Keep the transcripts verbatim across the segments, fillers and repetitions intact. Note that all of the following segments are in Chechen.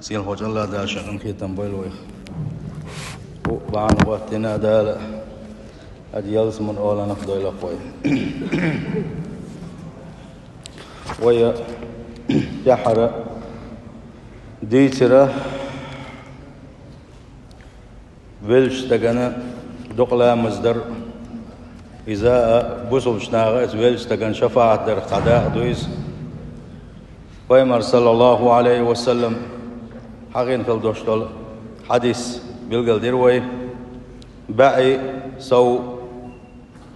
Сийлахьчу Аллах Дала шен къинхетам бойла вайх. Ху бахьана гӀоттина Дала, ад ялсаман оланах дойлакх вай. Вай тӀаьххьара дийцира веллачу стагана докъа ламаз дар, иза а бусулбачу наха иза веллачу стагана шафаӀат дарх цхьа дакъа ду иза. Пайхамар, саллаллаху Ӏалайхи ва саллам, хьахийна хила долуш долу хьадис билгалдира вай: баьӀи сов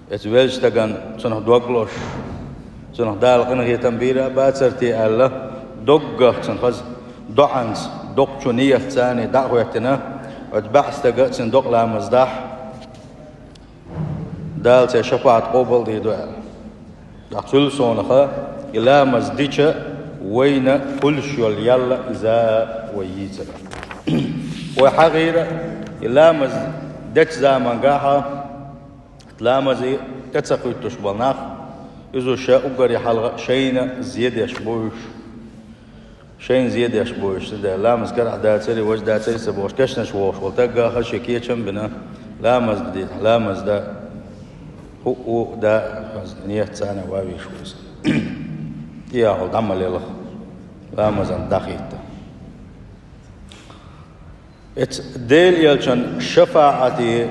эца веллачу стагана, цунах дог лозуш, цунах Дала къинхетам бийр а бацара те аьлла, доггах цунна хаза доӀанца, доккхачу ниятца царна дӀа а хӀоьттина, оцу баьӀ стага цуьнан докъа ламаз дахь, Дала церан шафаӀат къобал дийр ду аьлла. ТӀаккха цул совнаха и ламаз дича вайна хуьлуш йолу ял а иза а вай йийцира. Вай хьахийра, и ламаз дечу замангахь а, ламазе тӀе ца кхуьттуш болу нах, иза ша уггаре хьалха шайна зе деш бу уьш. Шайна зе деш бу уьш, цундела ламаз карахь дацара, важа дацара ца бохуш, кешнаш вогӀуш волу стаг а хаза шен кечам а бина, ламаз дан дехьа, ламаз дан, хӀуъу дан, хаза ниятца царна ван вийш ву иза. ТӀехула дӀа ма лелха, ламазан дӀахӀитта. Эцу Делан элчан шафаӀате,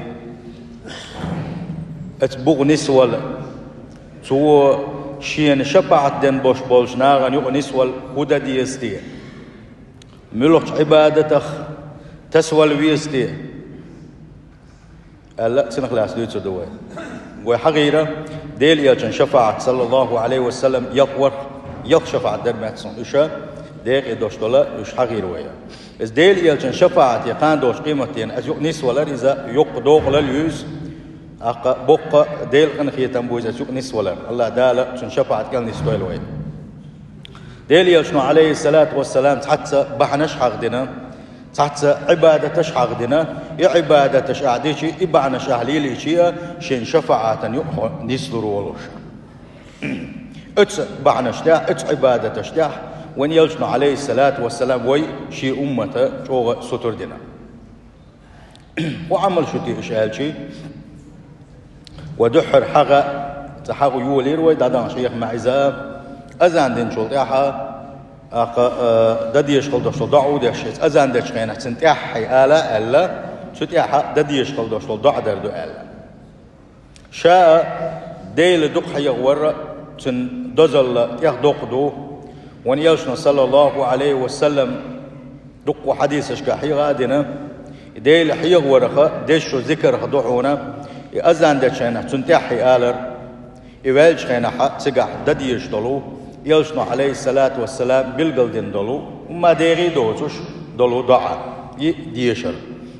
эцу буху нисвала, цо шена шафаӀат ден бош болчу нахана юкъа нисвала хӀун дан деза те? Муьлхачу Ӏибадатах тасавала веза те? Аьлла, цунах лаьцна дуьйцур ду вай. Вай хьахийра, Делан элчан шафаӀат, саллаллаху Ӏалайхи ва саллам, ялх ворхӀ, ялх шафаӀат дара моьтту суна. Уьш декъе дош долу, уьш хьахийра вай. Иза Делан элчан шафаӀате кхана долчу къематдийнахь иза юкъа нисвалар, иза юкъа докъалал ю иза. ТӀаккха боккха Делан къинхетам бу иза юкъа нисвалар. Аллах Дала цуьнан шафаӀат кӀел нисдойла вай. Делан элчано, Ӏалайхиссалату вассалам, цхьацца бахьанаш хьахдина, цхьацца Ӏибадаташ хьахдина, и Ӏибадаташ ахь дичи, и бахьанаш ахь лелийчи а, шен шафаӀатан юкъа хьо нислур волуш. Оцу бахьанаш тӀехь, оцу Ӏибадаташ тӀехь вайн элчано, Ӏалайхиссалату вассалам, вай шен уммата чӀогӀа сутар дина. ХӀун Ӏамал шу те уьш аьлчи, ва дуьххьара хьагӀа, цкъа хьагӀ йолийра вай, дӀадаханчу хьеха маьӀза, азан динчул тӀаьхьа, тӀаккха, а, дан дезаш хила долуш долу доӀа а деш, иза азан дечу хенахь цунна тӀаьххье ала аьлла, цу тӀаьхьа дан дезаш хила долуш долу доӀа дар ду аьлла. Ша а Делан дукха хьехавар а цуьнан дозалла тӀех доккха ду. Вайн элчано, саллаллаху Ӏалайхи ва саллам, дуккха хьадисашкахь хьеха а дина, и Делан хьехаварха, дезачу зикарх ду хьуна, и азан дечу хенахь цунна тӀаьххье алар, и ваьллачу хенахь цигахь дан дезаш долу, элчано, Ӏалайхиссалату вассалам, билгалдина долу, хӀумма дегӀе доцуш долу доӀа, и дешар.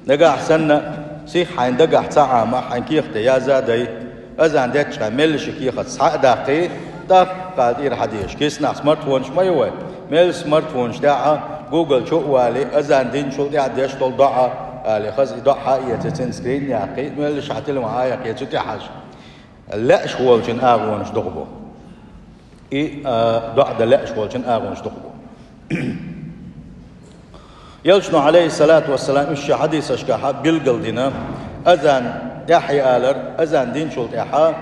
Нагахь санна сиха хьайн дагахь ца Ӏама, хьайн кехате яза а дай, азан деччхьана меллаша кехат схьа а даккхий, тӀаккха тӀера хьадеша. Киснахь смартфонаш ма ю вай. Мел смартфонаш тӀехь а, Google чу а валий, азан динчул тӀаьхьа деш долу доӀа, али, хаза и доӀа хьаэций, цуьнан скрин яккхий, меллаша хьан телефон хьаяьккхий, цу тӀехь хьажа. Лаьаш волчун агӀонаш дукха бу. И, а, доӀа дан лаьаш волчун агӀонаш дукха бу. Элчано, Ӏалайхиссалату вассалам, уьш шен хьадисашкахь билгалдина, азан тӀаьххье алар, азан динчул тӀаьхьа,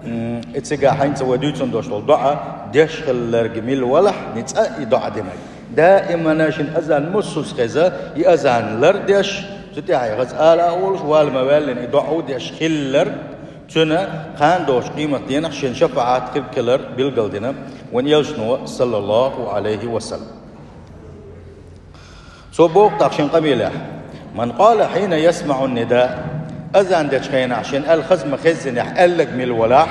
м, и цигахь хьайнца вай дуьйцун долуш долу доӀа деш хилларг мила валахь, ницкъа и доӀа динарг. Даимана шен азан муссуз хеза, и азан лар деш, цу тӀаьхье хаза ала а волуш, вала ма ваьллина и доӀа а деш хилларг, цуьнан кхана долчу къематдийнахь шен шафаӀат хир хилар билгалдина вайн элчано, саллаллаху Ӏалайхи ва саллам. Цо боху тӀаккха шен къамелехь: «Ман къала хьина ясмаӀу нида», азан дечу хенахь шен аьлла хаза ма хеззинехь аьлларг мила валахь,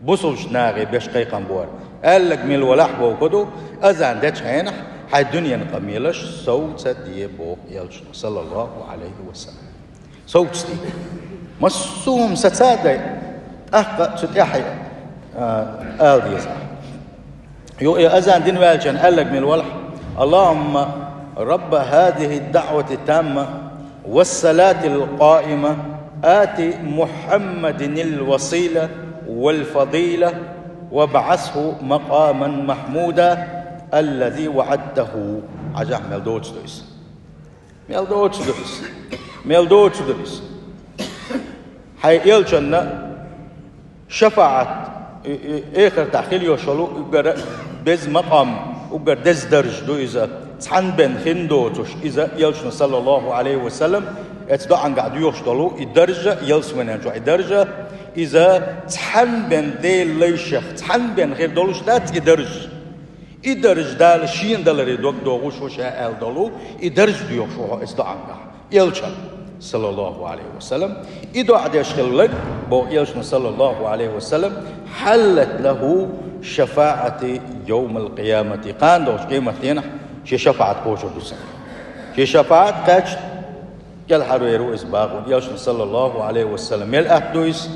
бусулбачу нахе беш кхайкхам бора, аьлларг мила валахь бохург ду, азан дечу хенахь хьайн дуьненан къамелаш сов ца де боху элчано, саллаллаху Ӏалайхи ва саллам. Совцаде. Массо а хӀума сацадай, тӀаккха цу тӀаьхье, а, ала деза. Юха и азан дина ваьлча аьлларг мила валахь: «Аллахумма рабба хӀазихи ддаӀвати тамма, вассалатил къаима, ати Мухьаммадинил васила вал фадила, вабгӀасху макъаман махьмуда». الذي وعدته. Хьажахь, мел доцу ду иза. Мел доцу ду иза. Мел доцу ду иза. Хьайн элчанна шафаӀат, и, и, эхартахь хила йолуш йолу уггар беза макъам, уггар деза даржа ду иза. Цхьанна бен хин доцуш иза, элчано, саллаллаху Ӏалайхи ва саллам, эцу доӀангахь доьхуш долу и даржа, ялсаманин чохь и даржа, иза цхьанна бен Делан лайшех, цхьанна бен хир долуш дац и даржа. И даржа Дала шена даларе дог дохуш ву ша аьлла долу, и даржа доьхуш ву хьо эцу доӀангахь. Элчано, саллаллаху Ӏалайхи ва саллам, и доӀа деш хилларг, боху элчано, саллаллаху Ӏалайхи ва саллам: حلت له شفاعتي يوم القيامة. Кхана долчу къематдийнахь шен шафаӀат кхочур ду сан. Шен шафаӀат кхаьчна, кӀелхьарвер ву иза бакъо. Элчано, саллаллаху Ӏалайхи ва саллам, мел атта ду иза,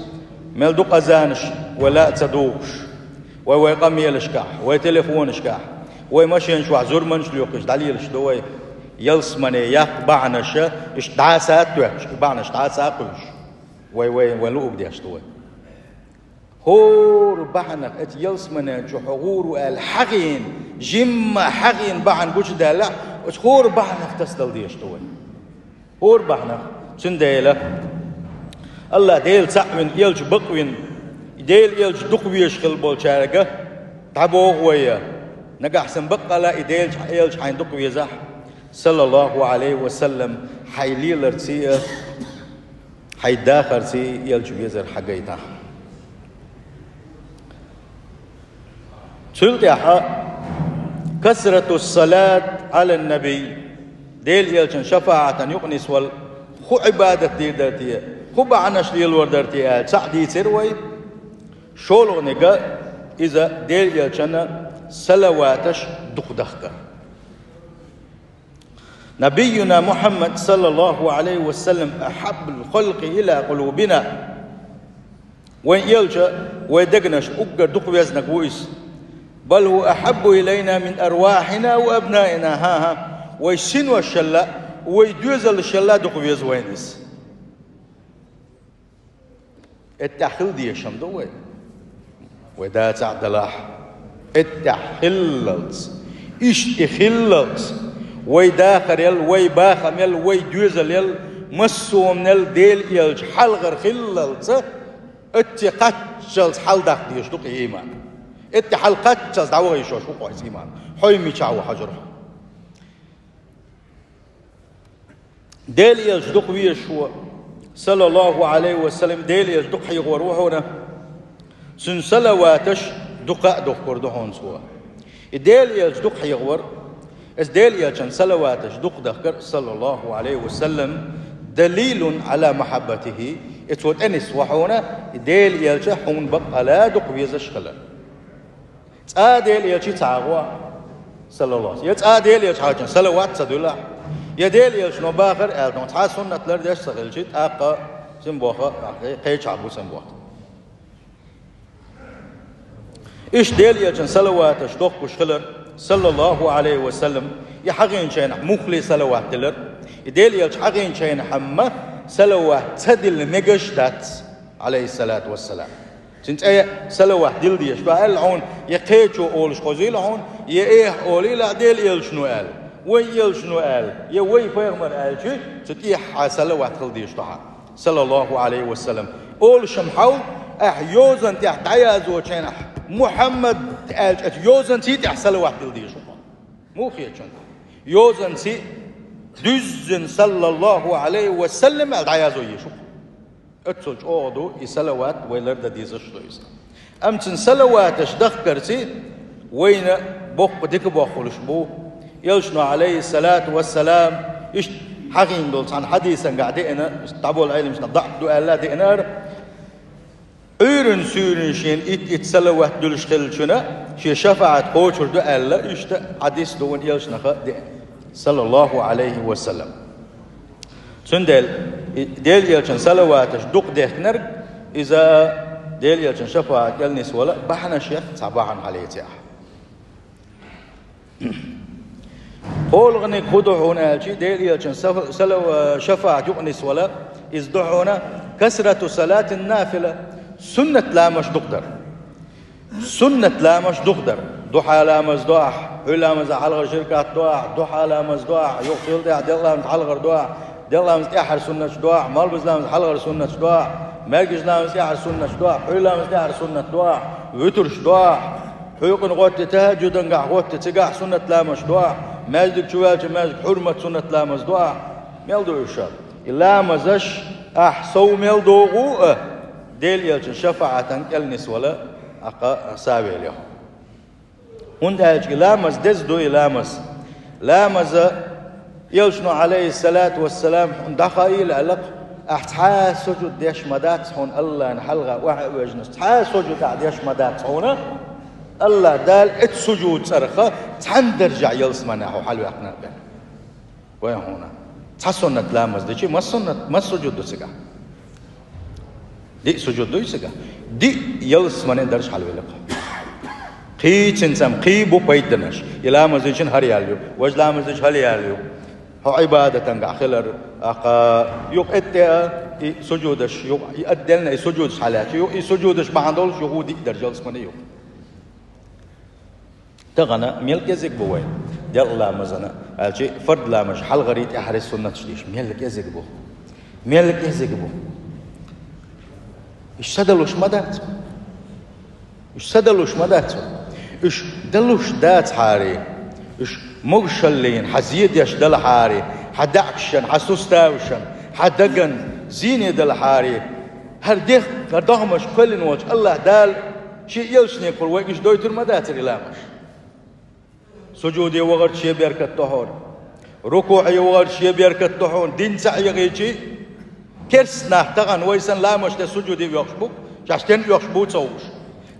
мел ду къазанаш вай ла а ца дугӀуш. Вай вайн къамелашкахь, вай телефонашкахь, вай машен чохь зурманаш лоькхуш дӀалелаш ду вай. Ялсамане яккха бахьанаша, иштта дӀаса а тоьттуш, и бахьанаш дӀаса а кхуьйсуш, вай, вай, вайн луъург деш ду вай. ХӀора бахьанах, эцу ялсаманен чу хьо гӀур ву аьлла хьахийна, жимма хьахийна бахьана гучудаьллехь, оцу хӀора бахьанах тасадала дезаш ду вай. ХӀора бахьанах. Цундела АллахӀ Дела цхьаъ вина, элча бакъ вина, Делан элча дукха везаш хилла болчаьрга дӀабоху вай: нагахь санна баккъалла и Делан элча хьайна дукха везахь, саллаллаху Ӏалайхи ва саллам, хьайн леларций а, хьайн дахарций а элча везар хьагайтахь. Цул тӀаьхьа: كثرة الصلاة على النبي. Делан элчан шафаӀатан юкъанисвала хӀун Ӏибадат дийр дара те, хӀун бахьанаш лелор дара те аьлла, цхьаъ дийцира вай. ШолгӀаниг иза Делан элчанна салаваташ дукха дахкар. نبينا محمد صلى الله عليه وسلم أحب الخلق إلى قلوبنا. Вайн элча вайн дегнаш уггар дукха везнарг ву иза. بل هو أحب إلينا من أرواحنا وأبنائنا. ХӀан-хӀа, вайн синошалла, вайн доьзалшалла дукха веза вайна иза. Эттехь хила дезаш ма ду вай. Вай дацахь а, далахь а, эттехь хиллалц, иштта и хиллалц, вай дахарел, вай бахамел, вай доьзалел, массо а хӀуманел Делан элча хьалхара хиллалца, эттехь кхаччалц хьаладаккха дезаш ду-кх и ийман. Эттехь хьала кхаччалц дӀаваха йиш йолуш ву-кх иза ийман. Хьо мичахь ву хьажур хьо. Делан элча дукха везаш ву, саллаллаху Ӏалайхи ва саллам, Делан элча дукха хьехор ву хьуна, цуьнан салаваташ дукха а духкур ду хьуна цо. И Делан элча дукха хьехор, иза Делан элчан салаваташ дукха дахкар, саллаллаху Ӏалайхи ва саллам, دليل على محبته, и цо тӀенисван хьуна, и Делан элча хьуна баккъалла дукха везаш хилар. Цкъа а Делан элчий ца хьахо, саллаллаху, я цкъа а Делан элча хьахийча салават ца дуьллу, я Делан элчано бахара аьлла, цхьа суннат лардеш ца хилча, тӀаккха цуьнан боху кхечахь бу цуьнан боху. Иштта Делан элчан салаваташ дохкуш хилар, саллаллаху Ӏалайхи ва саллам, и хьахийначу хенахь муххале салават дилар, и Делан элча хьахийначу хенахь-м салават ца дилла мегаш дац, Ӏалайхиссалату вассалам. Цуьнан цӀе салават дилла дезаш ду аьлла хьуна, я кхечо олуш хозийла хьуна, я эхь олийла Делан элчано аьлла, вайн элчано аьлла, я вай пайхамар аьлча, цу тӀехь хьан салават хила дезаш ду хьан, саллаллаху Ӏалайхи ва саллам. Олуш-м хьал, ахь йозанна тӀехь дӀаяздечу хенахь, Мухьаммад аьлча, оцу йозанций тӀехь салават дилла дезаш ву хьо. Муха хеташ ду? Йозанций дуьззина, саллаллаху Ӏалайхи ва саллам аьлла, дӀаязъян езаш ву хьо. Оццул чӀогӀа ду и салават вай лардан дезаш ду иза. Амма цуьнан салаваташ дахкарций вайна боккха дика бохуш бу. Элчано, Ӏалайхиссалату вассалам, иштта хьахийна долу цхьана хьадисангахь деана, дӀаболу Ӏеламнаха даӀиф ду аьлла деана хӀара, Ӏуьйранна суьйранна шена итт-итт салават дуьллуш хиллачунна шен шафаӀат кхочур ду аьлла, иштта хьадис ду вайн элчанах а деана, саллаллаху Ӏалайхи ва саллам. Цундела и Делан элчан салаваташ дукха дехкинарг, иза Делан элчан шафаӀат кӀел нисвала бахьанашех цхьа бахьана хьалаьцна ахь. КхоалгӀаниг хӀун ду хьуна аьлча, Делан элчан саф-, салав-, шафаӀат юкъанисвала, иза ду хьуна كثرة صلاة النافلة, суннат ламазаш дукха дар. Суннат ламазаш дукха дар. Духьа ламаз до ахь, Хьуьлламаза хьалхара ши ракаӀат доахь, духьа ламаз доахь, юха цул тӀехьа делкъа ламаза хьалхара доахь, делкъа ламаза тӀехьара суннаташ доахь, малбуза ламаза хьалхара суннаташ доахь, маьркӀажа ламаза тӀехьара суннаташ доахь, хьуьлламаза тӀехьара суннат доахь, витрш доахь, хьуькъун гӀотта, тахӀажжудангахь гӀотта, цигахь суннат ламазаш доахь, маьждиг чу ваьлча маьждиг хьурмат суннат ламаз доахь. Мел ду уьш? И ламазаш ахь сов мел догӀу а, Дела элчан шафаӀатан кӀел нисвала, аккха савелехь. ХӀунда аьлча и ламаз деза ду, и ламаз. Ламаза элчано, Ӏалайхиссалату вассалам, хьуна дӀахаийла аьлла-кх: «Ахь цхьа а сужуд деш ма дац хьуна АллахӀна хьалха охьа а вежнаш, цхьа а сужуд ахь деш ма дац хьуна, АллахӀ Дала эцу сужуд цӀерах цхьана даржехь ялсаманехь хьо хьалваьккхина а бен». Вай хьуна. Цхьа суннат ламаз дичи, масса суннат, масса сужуд ду цигахь? Диъ сужуд дуй цигахь? Диъ ялсаманин дарж хьалвелла-кх. Кхийцинцам, кхий бу пайданаш. И ламаз дичина хӀара ял ю, важа ламаз дича хӀара ял ю. Хьо Ӏибадатангахь хилар, аккха, юкъа эттӀа а и сужудаш, юкъа и отдельно и сужудаш хьалаьцча, юкъа и сужудаш бахьана долуш, юха диъ дарж ялсамани ю. Тахана мел кӀезиг бу вай делкъа ламазана, аьлчи фард ламазаш хьалхарий тӀаьхьарий суннаташ дийш, мел кӀезиг бу. Мел кӀезиг бу. Уьш са далуш ма дац. Уьш са далуш ма дац. Уьш далуш дацахьарий, уьш могушаллина хьан зен деш далахьарий, хьан даьӀахкашна, хьан суставашна, хьан дагна зене далахьарий, хӀара дех, хӀара догӀмаш кхоьллина волчу АллахӀ Дала Шен элчанехула вайга уьш дойтур ма дацара и ламазаш. Сужуде вахарца шен беркат до хьуна. РукуӀе вахарца шен беркат до хьуна. Дин ца хьегӀийча, керста нах тахана вай санна ламазаш де сужуде воьхуш бу, шаьш стенна оьхуш бу ца хууш.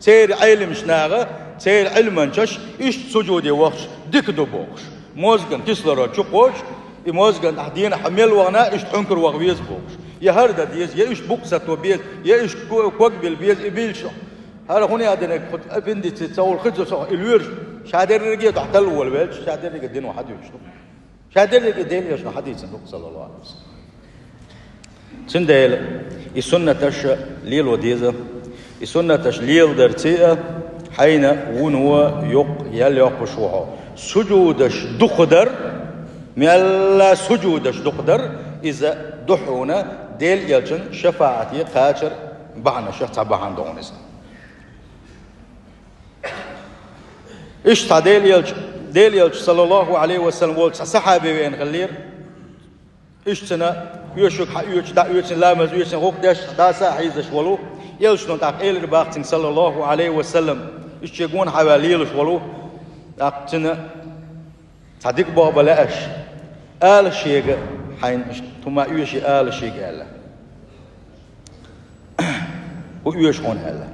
Церан Ӏеламнаха, церан Ӏилманчаш иштта сужуде вахча дика ду бохуш. Мозган кислород чу кхочуш, и мозган ахь дийнахь мел вахана, иштта хьуьнкара ваха веза бохуш. Я хӀара дан деза, я иштта букъ сатто беза, я иштта ко-, ког билла беза, и билча. ХӀара хӀун яа динарг, кху аппендицит ца хуьлу хи ца сохьу, и лоьраш, ша дерриге а дуьхьал талла волавелча, ша дерриге а дино хьадуьйцуш ду. Ша дерриге а Делан элчано хьадийцина ду, саллаллаху Ӏалайхи ва саллам. Цундела и суннаташ лело деза. И суннаташ леладарций а, хьайна вуно йоккха ял йоккхуш ву хьо. Сужудаш дукха дар, мелла сужудаш дукха дар, иза ду хьуна Делан элчан шафаӀате кхачар бахьанашах цхьа бахьана ду хьуна иза. Иштта цхьа Делан элча, Делан элча, саллаллаху Ӏалайхи ва саллам, волчу цхьа сахьаби веана хиллера. Иштта цуьнан оьшург хьаоьцуш, дӀаоьцуш, ламаз оьцуш, гӀуллакх деш, даса а хьийзаш волу. Элчано тӀаккха элира боху цуьнга, саллаллаху Ӏалайхи ва саллам, иштта шен гонахьа ваьлла лелаш волу. ТӀаккха цуьнан цхьа дика болх бан лаьаш, ала шега, хьайна иштта хӀума оьший ала шега аьлла. ХӀун оьшу хьуна аьлла.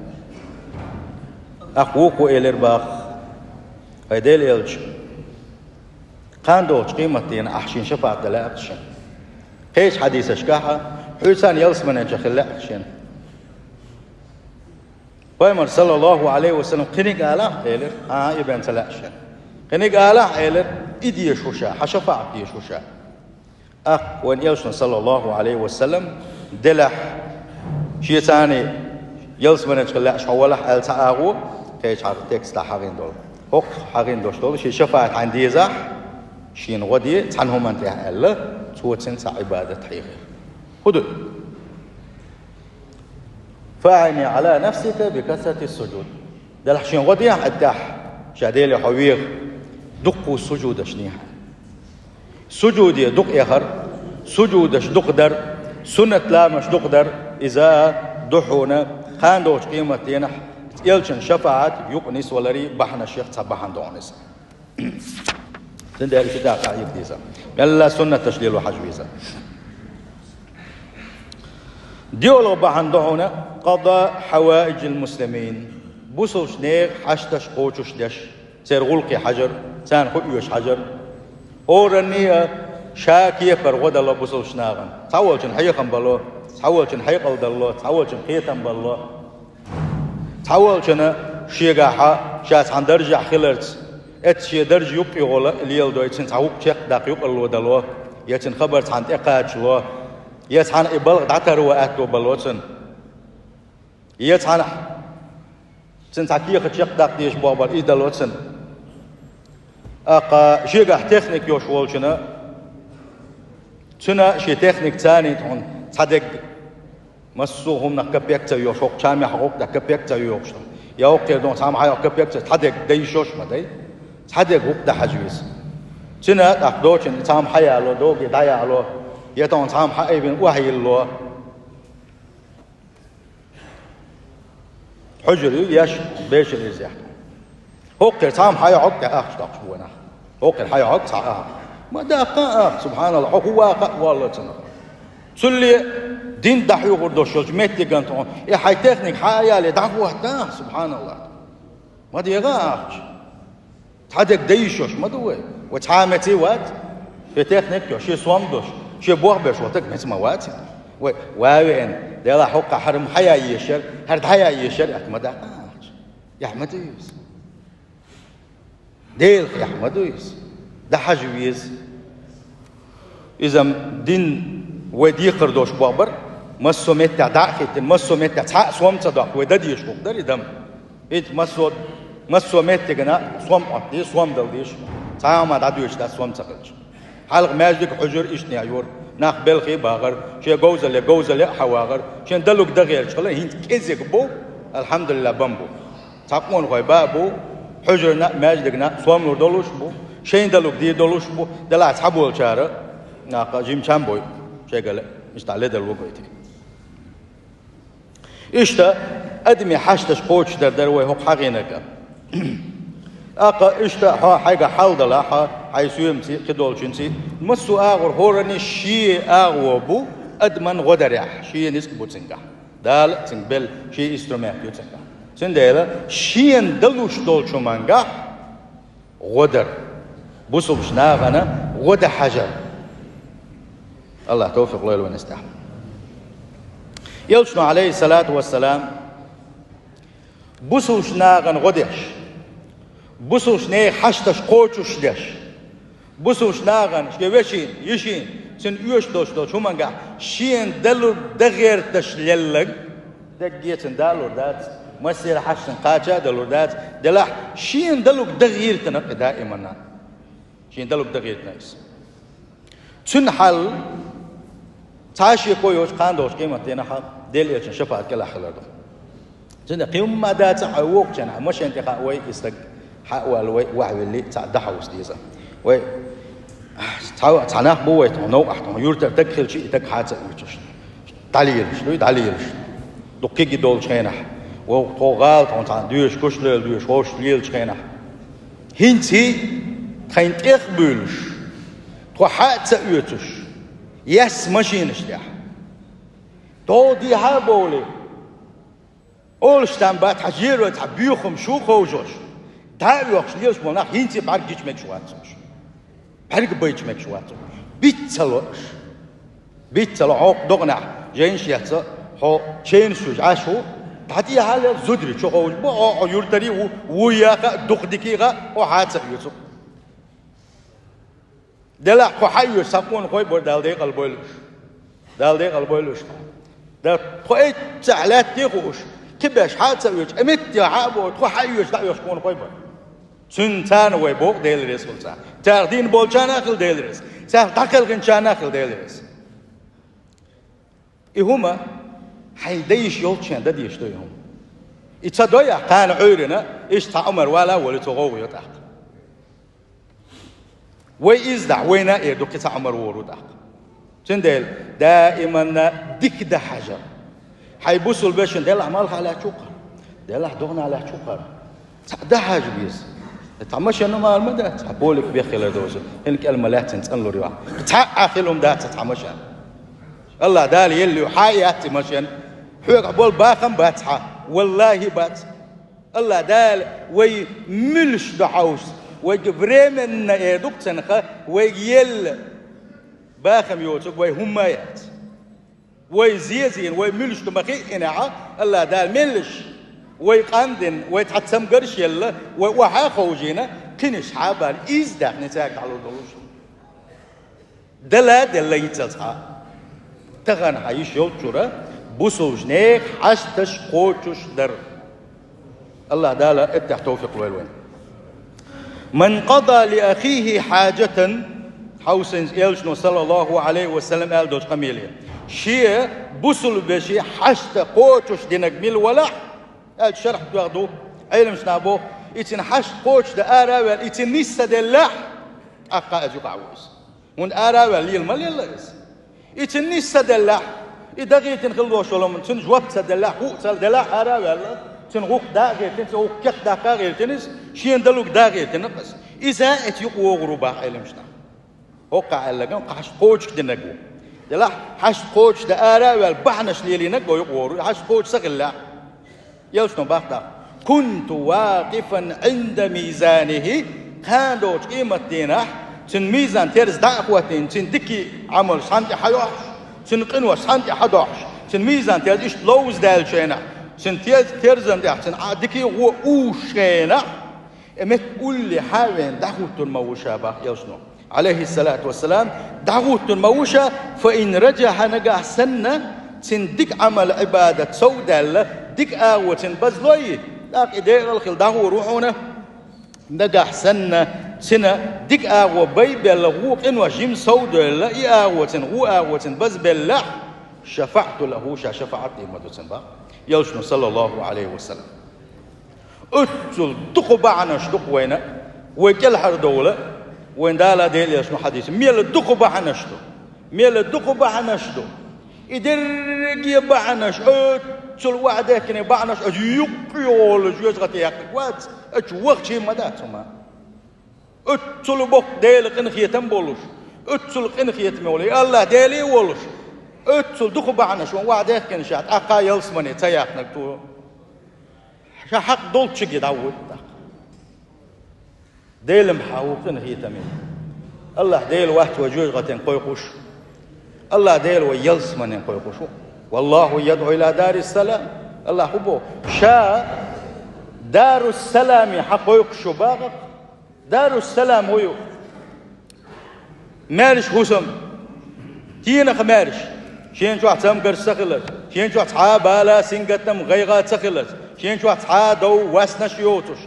ТӀаккха вукхо элира боху: хӀай Делан элча, кхана долчу къематдийнахь ахь шена шафаӀат дан лаьа-кх шена. Кхечу хьадисашкахь а, хьоьца ялсаманин чохь хила лаьа-кх шена. Пайхамара, саллаллаху Ӏалайхи ва саллам, кхиниг алахь, элира, а, и бен ца лаьа шена. Кхиниг алахь, элира, и дезаш ву ша, хьан шафаӀат дезаш ву ша. ТӀаккха вайн элчано, саллаллаху Ӏалайхи ва саллам, делахь, шен царний ялсаманин чохь хила лаьаш хьо валахь аьлла цхьа агӀо, кхечу хьагӀ-, текстахь хьахийна долу. ХӀокху хьахийна долуш долу, шен шафаӀат хьайна дезахь, шена гӀо де цхьана хӀуманна тӀехь аьлла, цо цуьнан цхьа Ӏибадат хьехира. ХӀун ду? «ФаӀини Ӏала нафсика би касрати суджуд». Делахь шена гӀо дехьа хьан тӀехь, ша Деле хьо веха, дуккха сужудаш дехьа. Сужуде дукха эхар, сужудаш дукха дар, суннат ламазаш дукха дар, иза ду хьуна кхана долчу къематдийнахь элчан шафаӀат юкъа нисваларий бахьанашех цхьа бахьана ду хьуна иза. Цундела иштта тӀаккха хьаийца деза. Мелла суннаташ лело хьажа веза. ДиълагӀа бахьана ду хьуна къада хьаваиджил муслимин. Бусалбачу нехан хьашташ кхочуш деш, церан гӀуллакхе хьажар, царна хӀун оьшу хьажар. Оранний а ша кепара гӀо дало бусалбачу нахана. Цхьаволчун хьехам бало, цхьаволчун хьекъал дало, цхьаволчун кхетам бало. Цхьаволчунна шегахь ша цхьана даржехь хиларца, эцца шен даржа юккъе гӀо леладой, цуьнан цхьа хӀуъа чекхдаккха юкъарло дало, я цуьнан хабар цхьанна тӀекхачало, я цхьана и балха дӀатарво аьтто бало цунна, я цхьана цуьнан цхьа кехат чекхдаккха дезаш болх бара, и дало цунна. ТӀаккха шегахь техник йолуш волчунна, цуьнан шен техник царний тхуна цхьа дерг, массо а хӀуманах капек ца йолуш, хӀокху чамехь гӀуллакх дӀа капек ца йохуш, я хӀокхуьнан цхьамма хьан йоккха капек ца, цхьа дерг дан йиш йолуш ма дай, цхьа дерг гӀуллакх дӀахьажа веза. Цуьнан тӀаккха доцчунна цхьамма хьаяло, доге дӀаяло, я тхуна цхьамма хьан айвина охьайилло. Хьуьжар ю еш, бешар изехь. ХӀокхуьнан цхьамма хьан йоккха ахча доккхуш бу нах. ХӀокхуьнан хьан йоккха цхьа ахча. Ма даккха ахча, субханалла, хьо хӀун ваха а воллу цунах. Цулле дин дӀахьоьхур долуш йолчу меттиган тхуна, и хьайн техник хьан а яле, дӀахӀотта, субханалла. Ма дегӀа ахча. Цхьа дерг дан йиш йолуш ма ду вай. Вай цхьа а меца вац. Шен техник йолуш, шен сом долуш, шен болх беш волу стаг меца ма вац. Вай, ва веана, Делахь хӀокхахь хӀара хьан ян ешар, хӀара дӀаян ешар аьлла ма даккха ахча. Эхь ма ду иза. Делах эхь ма ду иза. ДӀахьажа веза. Иза-м дин вай декхар долуш бохург бара, массо а меттехь дӀа а хӀиттина, массо а меттехь цхьа а сом ца доккху, вай дан дезаш хӀума дара и дам. ХӀинца массо, массо а меттигна сом Ӏоттаде, сом дала дезаш, цхьа а хӀума дӀадоьшуш дац сом ца хилча. Хьалха маьждиг, хьуьжар иштта ян йора, нах белхий а бахара, шен говзалле, говзалле а хьан вахара, шен далуг дан гӀерташ хилла, хӀинца кӀезиг бу, алхьамдулиллахӀ, бан бу. Цхьа къонахой бан а бу, хьуьжарна а, маьждигна а сом лур долуш бу, шайн далуг дийр долуш бу, делахь цхьаболчара нах жимачам бой, шайгара иштта ледара вугойтий. Иштта адамийн хьашташ кхочушдар дара вай хӀокху хьагӀинарг. ТӀаккха иштта хьо хьайга хьал далахь, хьайн соьмаций, кхидолчуьнций, массо а агӀор хӀоранна шен агӀо бу адаман гӀо дарехь, шен ницкъ бу цуьнгахь. Дала а цуьнга белла шен инструмент ю цуьнгахь. Цундела шена далуш долчу хӀумангахь гӀо дар, бусулбачу нахана гӀо дан хьажар. АллахӀа тавфикъ лойла вайна эцу тӀехь. Элчано, Ӏалайхиссалату вассалам, бусулбачу нахана гӀо деш, бусулбачу нехан хьашташ кхочуш деш, бусулбачу нахана шен вешин, йишин, цуьнан оьшуш долуш долчу хӀумангахь шена далур дан гӀерташ лелларг, даггецан далур дац, массеран хьашташна кхача а далур дац, делахь шена далуг дан гӀиртина кхин даиманна. Шена далуг дан гӀиртина иза. Цуьнан хьал цхьа а шеко йоцуш кхана долчу къематдийнахь Делан Элчанан шапаӀат кӀелахь хилар ду. Цундела кхин хӀумма а дац, хьо воккхачу хенахь машен тӀе хаавой, и стаг хьа а ваьлла вай, охьавиллий, цхьаъ дӀахьовса деза. Вай, цхьа, цхьа нах бу вай тхуна, новкъахь тхуна, юьртара стаг хилча, и стаг хьа а ца оьцуш. ДӀалелаш, дуй, дӀалелаш. Дукха кегий долчу хенахь, вовху тхо гӀала тхуна цхьаъ доьшуш, куш лойла доьшуш, хӀорш лелачу хенахь. ХӀинций тхайна тӀех а буьйлуш, тхо хьа а ца оьцуш, яьсса машинаш тӀехь. ДогӀу дехьа а бовлий, олуш там бац, хьан жерой цхьа боьхамаш шу а ховшош, дӀа а оьхуш лелаш болу нах хӀинций бӀаьрг гича мегаш вац уьш. БӀаьрг байча мегаш вац уьш. Биц ца ло аша. Биц ца ло, хьо догӀанехь жайнаш а эцна, хьо ченаш чу Ӏаш ву, дӀа тӀехьа а лела зударий чу ховш бу, хьо, хьо юьртарий а ву, вуй яха а, дукха дика а, хьо хьа а ца оьцу. Делахь тхо хьа а оьцуш, цхьа къонахой а бара, Дала декъал бойла уьш. Дала декъал бойла уьш. Дан тхо эццахь лаьтта а хууш, кхин беш хьа а ца оьцуш, и меттехь хьа а боху, тхо хьа а оьцуш, дӀа а оьцуш къонахой а бара. Цуьнан царна вай боху Дела реза хуьлда царна. Царах дийна болчарна а хуьлда Дела реза. Царах дӀакхелхинчарна а хуьлда Дела реза. И хӀума хьайн дан йиш йолчу хенахь дан дезаш ду и хӀума. И ца дой ахь кхана Ӏуьйранна, иштта цхьа Ӏумар вала а волий, цо гӀовгӀа йо тӀаккха. Вай иза дахь, вайна а эр ду, кхин цхьа Ӏумар вогӀур ву тӀаккха. Цундела даиманна дика дан хьажа. Хьайн бусулба вешин делахь малхахь лаьтташ ву-кх хӀара, делахь догӀанахь лаьтташ ву-кх хӀара. Цхьаъ дан хьажа беза. Цхьа машен а мара ма дац, цхьа полик беххилар доцу, хӀинца кӀел ма лаьцна цӀанлур ю ахь. Цхьаъ а хила хӀума дац, цхьа машен. АллахӀ Дала елла ю, хьан а яц и машен. Хьоьгахь болу бахам бац хьан, валлахӀи бац. АллахӀ Дала вай муьлш ду хьовса, вайга временно эр ду-кх цунах, вайга елла бахам йоцург вай хӀумма а яц. Вай зезийна, вай муьлш ду ма хиъинехь, АллахӀ Дала меллаш, вай къандина, вай цхьа цамгарш а елла, вай охьа а ховшийна, кхинаш хьа а баьлла, иза даьхни цаьрга дӀалур долуш. Дала а делла йицалц хьа. Тахана хьан йиш йолчура бусулбачу нехан хьашташ кхочуш дар. АллахӀ Дала эттех тавфикъ лойла вайн. «Ман къада ли ахихи хьаджатан», хьовсийна элчано, саллаллаху Ӏалайхи ва саллам, аьлла долчу къамеле. Шен бусулба вешин хьашт кхочуш динарг мила велахь, аьлча шархь тоьхна ду, Ӏеламнаха боху, и цуьнан хьашт кхочушдан ара а ваьлла, и цуьнан нис ца деллехь, тӀаккха иза юкъахь ву иза. ХӀунда ара а ваьлла лела ма лелла иза. И цуьнан нис ца деллехь, и дахийтина хила долуш долу хӀума, цуьнан жоп ца деллехь, хӀуъа ца деллехь, ара а ваьлла, цуьнан гӀуллакх дӀа а гӀиртина, цуьнан гӀуллакх кехат даккха а гӀиртина иза, шена далург дӀа а гӀиртина иза. Иза а эца юкъа вогӀур ву боху Ӏеламнаха. ХӀокхо аьлларг кхин хьашт кхочуш динарг ву. Делахь, хьашт кхочушдан ара а ваьлла, бахьанаш лелийнарг а юкъа вогӀур ву, хьашт кхочуш ца хиллехь. Элчано боху тӀаккха: «Кунту вакъифан Ӏинда мизанихи», кхана долчу къематдийнахь цуьнан мизан терза дӀа а хӀоттийна, цуьнан дикий Ӏамалш цхьаьна тӀе хьайохьуш, цуьнан къинош цхьаьна тӀе хьадохьуш, цуьнан мизан терза иштта ловзадаьллачу хенахь, цуьнан тез-, терзан тӀехь цуьнан Ӏа-, дикий гӀо уьйзучу хенахь, и меттиг улле хьа а веана дӀахӀуттур ма ву ша боху элчано, Ӏалайхиссалату вассалам, дӀахӀуттур ма ву ша, фа ин раджахьа, нагахь санна цуьнан дика Ӏамал-Ӏибадат сов а даьлла, дика агӀо цуьнан базлой, тӀаккха и декъал хилла дӀахӀур ву хьуна. Нагахь санна цуьнан дика агӀо бай а белла, гӀо, къинош жимма сов а девлла, и агӀо цуьнан, гӀо, агӀо цуьнан базбеллехь, шафаӀту лахӀу, ша шафаӀат дийр ма ду цуьнан боху элчано, саллаллаху Ӏалайхи ва саллам. Оццул дукха бахьанаш ду-кх вайна, вай кӀелхьардовла, вайн Дала, Делан элчано хьадийцина. Мела дукха бахьанаш ду. Мела дукха бахьанаш ду. И дерриге бахьанаш, оццул охьадехкина бахьанаш, оцу юккъе йолу жоьжахате яьккхинарг вац, оцу вахча ма дац хӀума. Оццул боккха Делан къинхетам болуш, оццул къинхетаме волу, и АллахӀ Деле а волуш, оццул дукха бахьанаш ван охьадехкина ша, тӀаккха ялсамане ца яьккхинарг цо. Ша хьакъ долчуьнга дӀавоьду тӀаккха. Делан хьан ву къинхетаме. АллахӀ Дела вац вай жоьжахатин кхойкхуш. АллахӀ Дела вай ялсаманин кхойкхуш ву. «Валлаху ядӀу иля дарис салам». АллахӀ хӀун боху? Ша дарус саламе хьан кхойкхуш ву боху. Дарус салам хӀун ю? Маьрша хӀусам, стенах маьрша, шен чохь цамгарш ца хиларца, шен чохь цхьа а бала, сингаттам, гӀайгӀа ца хиларца, шен чохь цхьа а дов, васнаш йоцуш,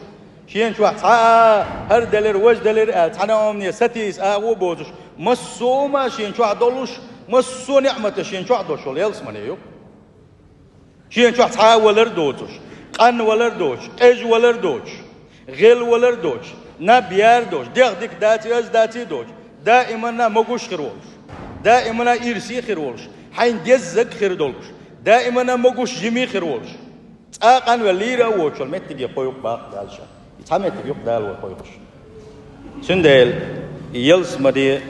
шен чохь цхьа а хӀара делира, важа делира аьлла, цхьана а хӀумане сатийса агӀо а боцуш, массо а хӀума шен чохь долуш, массо а неӀматаш шен чохь долуш йолу ялсамане ю. Шен чохь цхьа а валар доцуш, къанвалар доцуш, къежвалар доцуш, гӀелвалар доцуш, наб яр доцуш, дегӀ дика даций, аз даций доцуш, даиманна могуш хир волуш, даиманна ирсе хир волуш, хьайна деззаг хир долуш, даиманна могуш жиме хир волуш. Цкъа а къанвелла лийра а воцуш йолу меттиге кхойкху боху Дала ша. И цхьа меттиг ю-кх Дала вай кхойкхуш. Цундела и ялсамане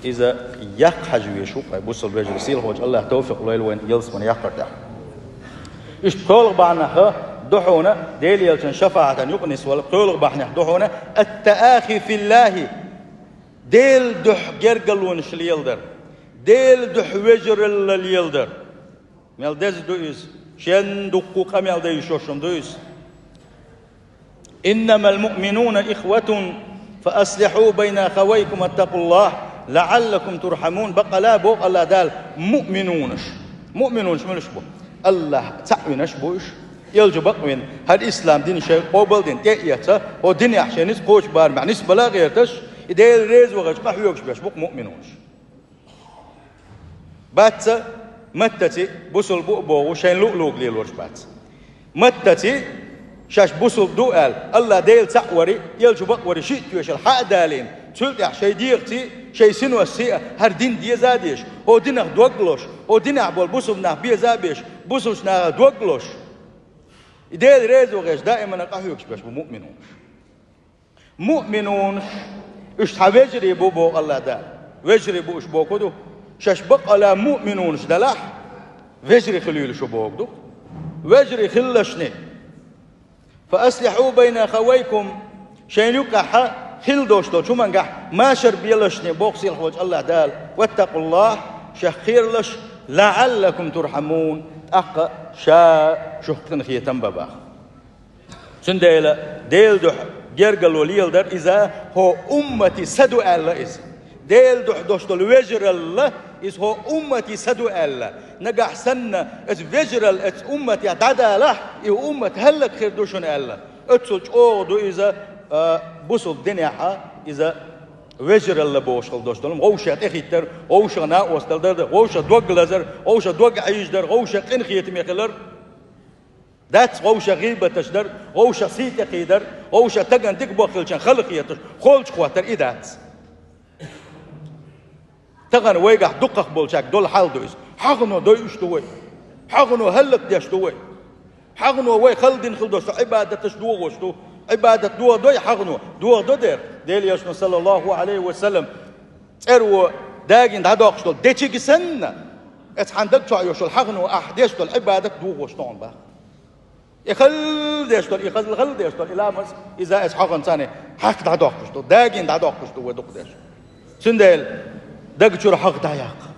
иза яккха хьажа везаш ву-кх вай, бусалба вежарий, сийлахьчу АллахӀа тавфикъ лойла вайна ялсамане яккхар тӀехь. Иштта кхоалгӀа бахьанех ду хьуна, Делан элчанан шафаӀатан юкъа нисвала, кхоалгӀа бахьанех ду хьуна ат-таахи филлахӀи, Делан дуьхьа гергарлонаш леладар, Делан дуьхьа вежаралла леладар. Мел деза ду иза, шен дуккха къамел дан йиш йолуш хӀума ду иза. «Иннамал муъминуна ихватун, фа аслихьу байна ахавайкум ваттакъуллахӀ, лаӀаллакум турхьамун». Бакъала боху АллахӀ Дала, муъминунаш. Муъминунаш муьлш бу? АллахӀ цхьаъ винарш бу уьш. Элча бакъвина, хӀара ислам дин шайн къобал дина тӀе а эцна, хӀокху динехь шайн ницкъ кхочу барамехь нисбала а гӀерташ, и Дела реза вахча къахьоьгуш берш бу-кх муъминунаш. Бац, маттаций бусалба бу а бохуш, шайна луъ-луъург лелораш бац. Маттаций шаьш бусалба ду аьлла, АллахӀ Дела цхьаъ вари, элча бакъ вари шиъ тоьшалла хьа а далийна, цул тӀаьхьа шайн дегӀаций, шайн синоссий а хӀара дин деза а дезаш, хӀокху динах дог а лозуш, хӀокху динехь болу бусалба нах беза а безаш, бусалбачу нахах дог а лозуш, и Дела реза вахча даиманна къахьоьгуш берш бу муъминунаш. Муъминунаш, уьш цхьа вежарий бу боху АллахӀ Дала. Вежарий бу уьш бохург ду, шаьш бакъала муъминунаш делахь, вежарий хуьлийла шу бохург ду. Вежарий хилалаш шуна. «Фа аслихьу байна ахавайкум», шайна юкъахь хила долуш долчу хӀумангахь машар белаш шуна боху сийлахьчу АллахӀ Дала. «ВаттакъуллахӀ», шех кхералаш, «лаӀаллакум турхьамун», тӀаккха ша шух къинхетам бан боху. Цундела Делан дуьхьа гергарло леладар иза хӀокху умматан са ду аьлла иза. Делан дуьхьа долуш долу вежаралла иза хӀокху умматан са ду аьлла. Нагахь санна оцу вежаралла оцу умматехь дӀадалахь, и уммат хӀаллак хир ду шуна аьлла. Оццул чӀогӀа ду иза А, бусулба динехьа иза вежаралла бохуш хила долуш долу, вовшех тӀехӀиттар, вовшех накъосталла дар, вовшех дог лазар, вовшех дог Ӏийжадар, вовшех къинхетаме хилар. Дац вовшех гӀийбаташ дар, вовшех сий тӀекхийдар, вовшех тагана дика боххилчан хала хеташ, холчу хӀоттар и дац. Тахана вайгахь дукхах болчаьрга долу хьал ду иза. Хьагано дойуш ду вай. Хьагано хӀаллакдеш ду вай. Хьагано вай хала дина хила долуш ду, Ӏибадаташ дохош ду. Ӏибадат дохадой хьагано? Дохадо дера. Делан Элчано, саллаллаху Ӏалайхи ва саллам, цӀерво дагийна дӀадоккхуш долу дечига санна, эца хьан даг чохь йолуш йолу хьагано ахь деш долу Ӏибадат дохош ду хьуна бах. И хала деш долу, и хазла хала деш долу, и ламаз, иза эца хьагӀан царна хьаьхка дӀадоккхуш ду, дагийна дӀадоккхуш ду вай дукха деш. Цундела даг чуьра хьагӀ дӀаяккха.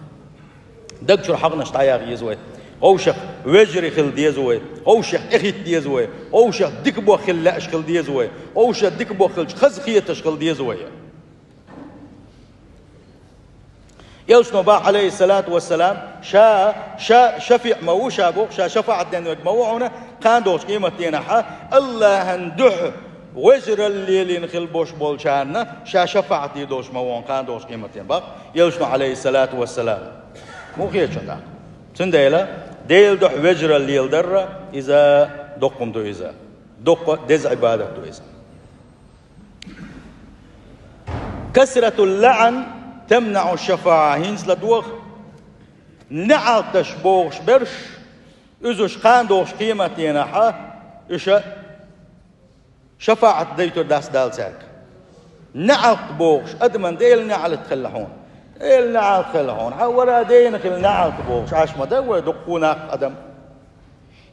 Даг чуьра хьагӀанаш дӀаяха еза вай. Вовшех вежарий хила деза вай. Вовшех тӀехӀитта деза вай. Вовшех дика боххила лаьаш хила деза вай. Вовшех дика боххилча хазахеташ хила деза вай. Элчано бах, Ӏалайхиссалату вассалам, ша, ша шафиӀ ма ву, ша боху, ша шафаӀат ден верг ма ву хьуна, кхана долчу къематденахьа, Аллахьан дуьхьа вежаралла лелийна хила бош болчарна, ша шафаӀат дийр долуш ма ву хьуна, кхана долчу къематден бах, Элчано, Ӏалайхиссалату вассалам. Муха хеташ ду тӀаккха? Цундела, Делан дуьхьа вежаралла леладарра, иза доккха хӀума ду иза. Доккха деза Ӏибадат ду иза. Касратул лаӀан тамнаӀу шафаӀа. ХӀинца ладогӀа, неӀалташ бохуш берш, уьш кхана долуш къематденахьа, уьш шафаӀат дайтур дац Дала цаьрга. НеӀалт бохуш, адаман Делан неӀалт хилла хьуна. Делан неӀалт хилла хьуна. Хьан вара дайна хила неӀалт бохуш, Ӏаш ма дан вай дуккха нах адам.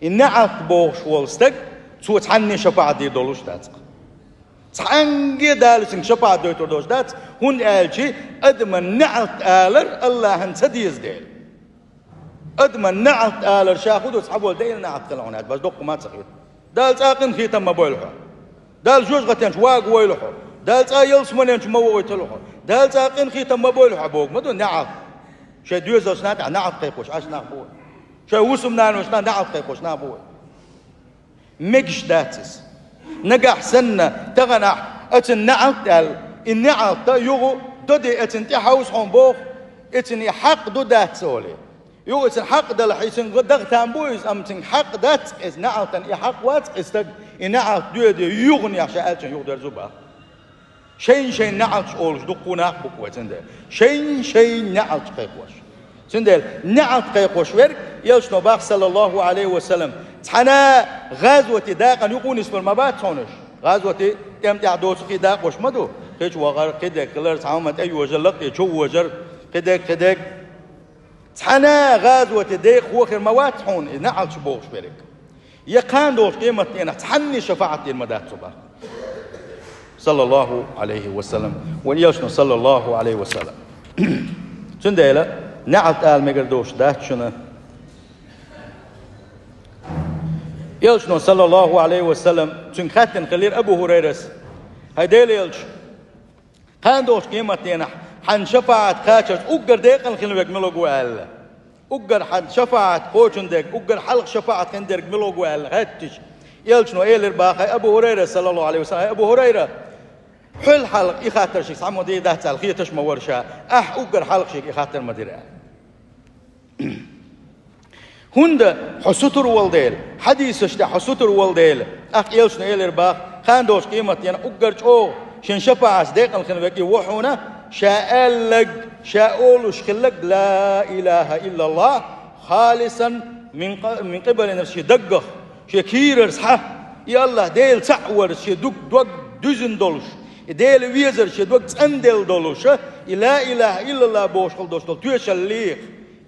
И неӀалт бохуш волу стаг, цо цхьанне шафаӀат дийр долуш дац-кх. Цхьаьнге а Дала цуьнга шапаӀат дойтур долуш дац, хӀунда аьлча адаман неӀалт алар Аллахьан ца деза дела. Адаман неӀалт алар ша хӀун ду, цхьаболу Делан неӀалт хила хьуна аьлла, база доккха ма ца хета. Дала цкъа а къинхетам ма бойла хьо. Дала жоьжахатенчу вагавойла хьо. Дала цкъа а ялсаманенчу ма вохуьйтала хьо. Дала цкъа а къинхетам ма бойла хьо боху ма ду неӀалт. Шайн доьзалшна тӀехь неӀалт кхайкхош Ӏаш нах бу вай. Шайн вусамнаношна неӀалт кхайкхош нах бу вай. Мегаш дац иза. Нагахь санна, таханахь, ацан неӀалт аьлла, и неӀалт юха доде ацан тӀе хьовса хьуна боху, ацан и хьакъ ду дац олий. Юха ацан хьакъ далахь, и цуьнга дагӀа там бу иза, амма цуьнга хьакъ дац иза, неӀалтан и хьакъ вац иза стаг, и неӀалт доьде юханехь ша аьллачун юхадерзу бах. Шайн-шайн неӀалташ олуш дуккха нах бу-кх вай цундела. Шайн-шайн неӀалташ кхайкхош. Цундела неӀалт кхайкхош верг, Элчано бах, саллаллаху Ӏалайхи ва саллам, цхьана а гӀазоте дакъана юкъа нисбар ма бац хьуна уьш. ГӀазоте тӀем тӀехь доцу кхин дакъош ма ду. Кхечу вахар, кхидерг хилар, цхьа хӀума тӀе йожар, лакхе чу вожар, кхидерг, кхидерг. Цхьана а гӀазоте декъахо хир ма вац хьуна и неӀалташ бохуш верг. Я кхана долчу къематденахь цхьанне шафаӀат дийр ма дац цо бах. Саллаллаху Ӏалайхи ва саллам. Вайн Элчано, саллаллаху Ӏалайхи ва саллам. Цундела неӀалт ала мегар долуш дац шуна. Элчано, саллаллаху Ӏалайхи ва саллам, цуьнга хаьттина хилира Абу ХӀурайрас: «ХӀай Делан Элча, кхана долчу къематденахь хьан шафаӀат кхачарца уггар декъала хила верг мила ву?» аьлла. Уггар хьан шафаӀат кхочун дерг, уггар хьалха шафаӀат хин дерг мила ву аьлла хаьттича, Элчано элира бах, хӀай Абу ХӀурайра, саллаллаху Ӏалайхи ва саллам: «ХӀай Абу ХӀурайра, хьол хьалха и хаттар шега схьа ма дийр дац аьлла хеташ ма вара ша, ахь уггар хьалха шега и хаттар ма дира», аьлла. ХӀунда хьо сутур волу дела, хьадисаш тӀехь хьо сутур волу дела, тӀаккха Элчано элира бах, кхана долчу къематденахь уггар чӀогӀа шен шапаӀатца декъала хин верг и ву хьуна, ша аьлларг, ша олуш хилларг: «Ла илаха иллаллах, халисан мин къа-, мин къибали нафсихи», даггах, шен кийрара схьа, и Аллах Дела цхьаъ вар шен дог, дог дуьзна долуш, и Дела везар шен дог цӀанделла долуш, и ла илаха иллаллах бохуш хила долуш долу тоьшаллех.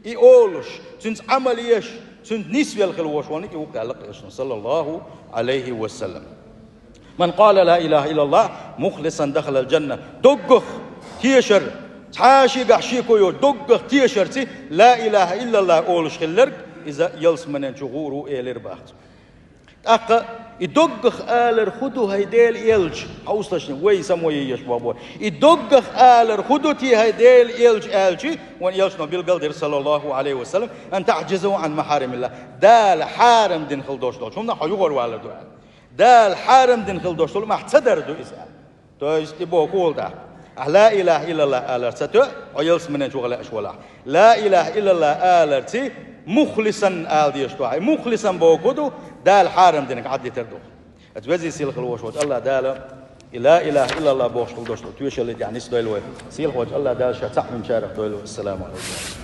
И олуш, цуьнца Ӏамал еш, цуьнца нисвелла хила волуш верг и ву-кх аьлла Элчано, саллаллаху Ӏалайхи ва саллам. «Ман къала ла илаха иллаллах мухлисан дахалал джанна». Доггах тешар, цхьа а шегахь шеко йоцуш, доггах тешарца ла илаха иллаллах олуш хилларг, иза ялсаманен чу гӀур ву, элира бах цо. ТӀаккха и доггах алар хӀун ду, хӀай Делан Элча? Хьовсалаш, вай само еш боху. И доггах алар хӀун ду те, хӀай Делан Элча, аьлча, вайн Элчано билгал дира, саллаллаху Ӏалайхи ва саллам: «Ан таӀджиза Ӏан махьаримиллах». Дала хьарам дина хила долуш долчу хӀуманах хьо юхавалар ду аьлла. Дала хьарам дина хила долуш долу мах ца дар ду иза аьлла. То есть, и боху хӀула тӀаккха. Ахьа ла илаха иллаллах алар ца тоьа, хьо ялсаманен чу гӀала аьш валахь. Ла илаха иллаллах аларций, мухлисан ала дезаш ду ахьа. И мухлисан боху ду, Дала хьарам динарг Ӏаддитар ду. Аса везий сийлахь волуш волчу Аллах Дала, и ла илаха иллаллах бохуш хила долуш долу тоьшалла тӀехь нисдойла вай. Сийлахь волчу Аллах Дала ша цхьаъ винчарах дойла вай. Ассаламу алейкум.